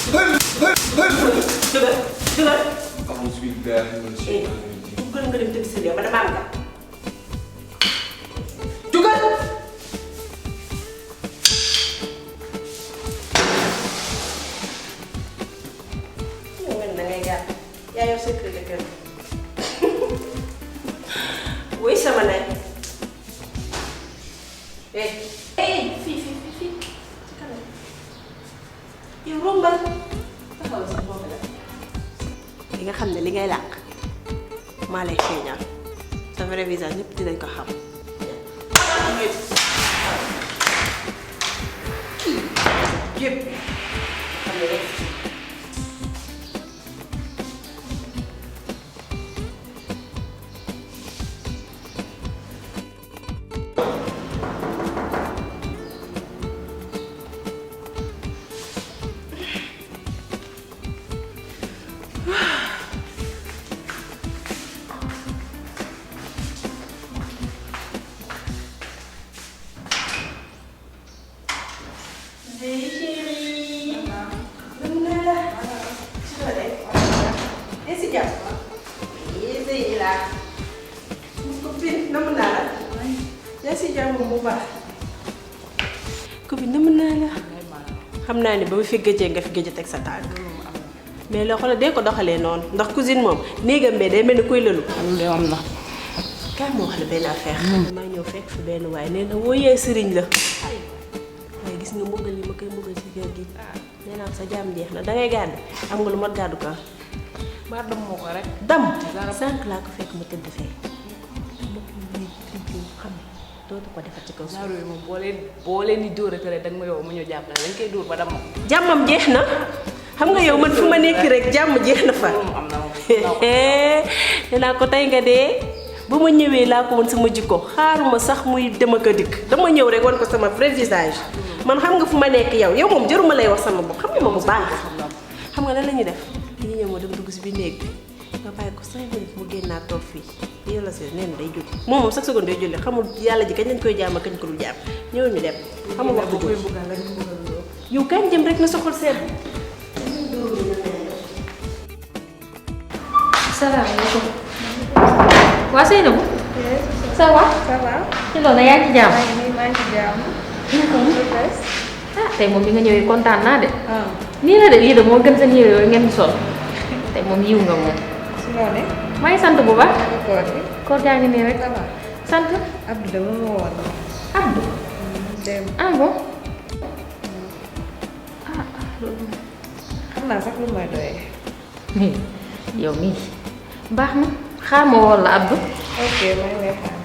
jugal. أعوذ بالله من الشيطان الرجيم. Jugal nga dem tëdd sa réew ma dama am nga. Jugal. yow nga ne da ngay gàtt yaa yor secret de kër wuy sama nay. Fii ci kanam yow rombal taxaw sax boobu la. li nga xam ne li ngay làq maa lay feeñal sa vrai visage ñëpp dinañ ko xam. yëpp xam ne rek. xam naa ne ba mu fi gëjee nga fi gëj a teg sa tànk mais loo xoolal dee ko doxalee noonu ndax cousine moom néegam bee day mel ni kuy lëlu. loolu de am na. kaay ma wax la benn affaire. damaa ñëw fekk fi benn waaye nee na wóoyee sëriñ la. waaye gis nga mbugal yi ma koy mbugal ci kër gi. nee naa sa jàmm jeex na dangay gàddu am nga lu mat gàddu ka. ba dam moo ko rek. dam sànq laa ko fekk ma tëdd fee. xam ne dootu ko defar ci kaw suuf. genre moom boo leen di dóor rek da nga ma yow mu ñëw jàppale dañ koy dóor ba dam. jàmmam jeex na. xam nga yow man fu ma nekk rek jàmm jeex na fa. am na nee naa ko tey nga dee ba ma ñëwee laa ko woon sama jikko xaaruma sax muy dem ak a dikk dama ñëw rek wan ko sama vrai visage man xam nga fu ma nekk yow moom jaruma lay wax sama bopp xam nga ma bu baax. xam nga lan la ñuy def dañuy ñëw ma dem dugg si biir néeg bi nga bàyyi ko 5 minutes mu génnaat toog fii yow la si nee na day julli moom chaque seconde day julli xamul yàlla ji kañ lañ koy jaam ak kañ ko dul jaam ñëwal ñu dem. xamul waxtu julli yow kañ jëm rek na soxal seet. salaamaaleykum. waa Seynabou. ça va. ça va. ci loolu yaa ngi ci jàmm. maa ngi ci jàmm. ah tey moom bi nga ñëwee kontaan naa de. nii la de lii de moo gën seen yére yooyu ngeen di sol. tey moom yiw nga moom. su ma nee. maa ngi sant bu baax. koor gi. koor gaa ngi nii rek. ça va. sant. Abdou dama ma woon. Abdou. dem. ah bon. ah loolu. xam naa sax lu may doyee. yow mii baax na xaar ma woon la Abdou. ok maa ngi lay xaar.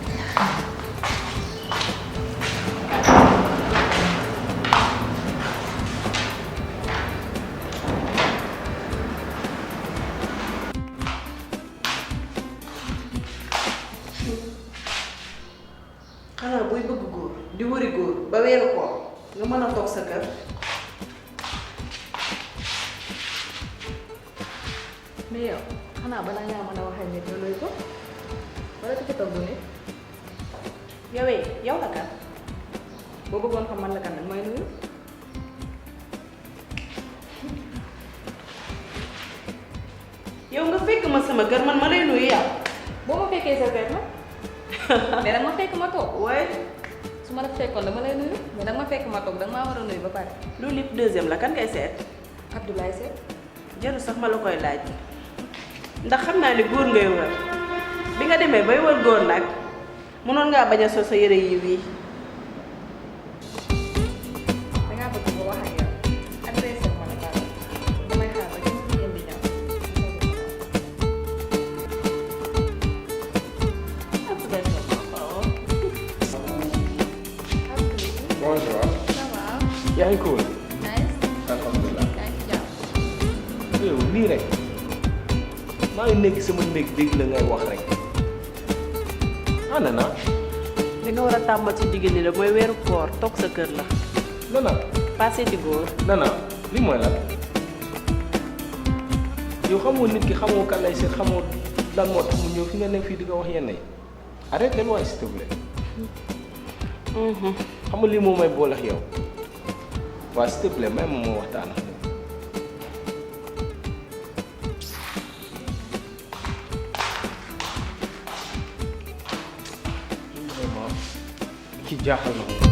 xanaa buy bëgg góor di wëri góor ba weeru koor nga mën a toog sa kër. mais yow xanaa balaa ngaa mën a waxee nit nga looy ko wala ko ci togg nit yow la kan. boo bëggoon xam man la kan nag mooy nuyu. yow nga fekk ma sama kër man ma lay nuyu yow. boo ma fekkee sa kër nag mais danga ma fekk ma toog. waaye su ma la fekkoon dama lay nuyu mais danga ma fekk ma toog danga maa war a nuyu ba pare. loolu lépp deuxième la kan ngay seet. Abdoulaye Seck. jarul sax ma la koy laaj ndax xam naa ni góor ngay wër bi nga demee bay wër góor nag mënoon ngaa bañ a sol sa yére yi wii. dangaa bëgg ba wax ak yow adressé ma la baal damay xaar ba ngeen di ñëw. Bonjour. ça va. yaa ngi cool. nice. alhamdulilah. yaa ngi ci jàmm. yow lii rek maa ngi nekk sama néeg dégg la ngay wax rek. Nana. li nga war a tàmbal ci jigéen ñi la mooy weeru koor toog sa kër la. Nana. passé di góor. Nana lii mooy lan yow xamoo nit ki xamoo kan lay seet xamoo lan moo tax mu ñëw fi nga nekk fii di ko wax yenn yi arrête leen waaye s'il te plaît. xam nga lii moom may boole ak yow waaye s'il te plaît may ma moo waxtaan ak yow. ki jaaxal na ko.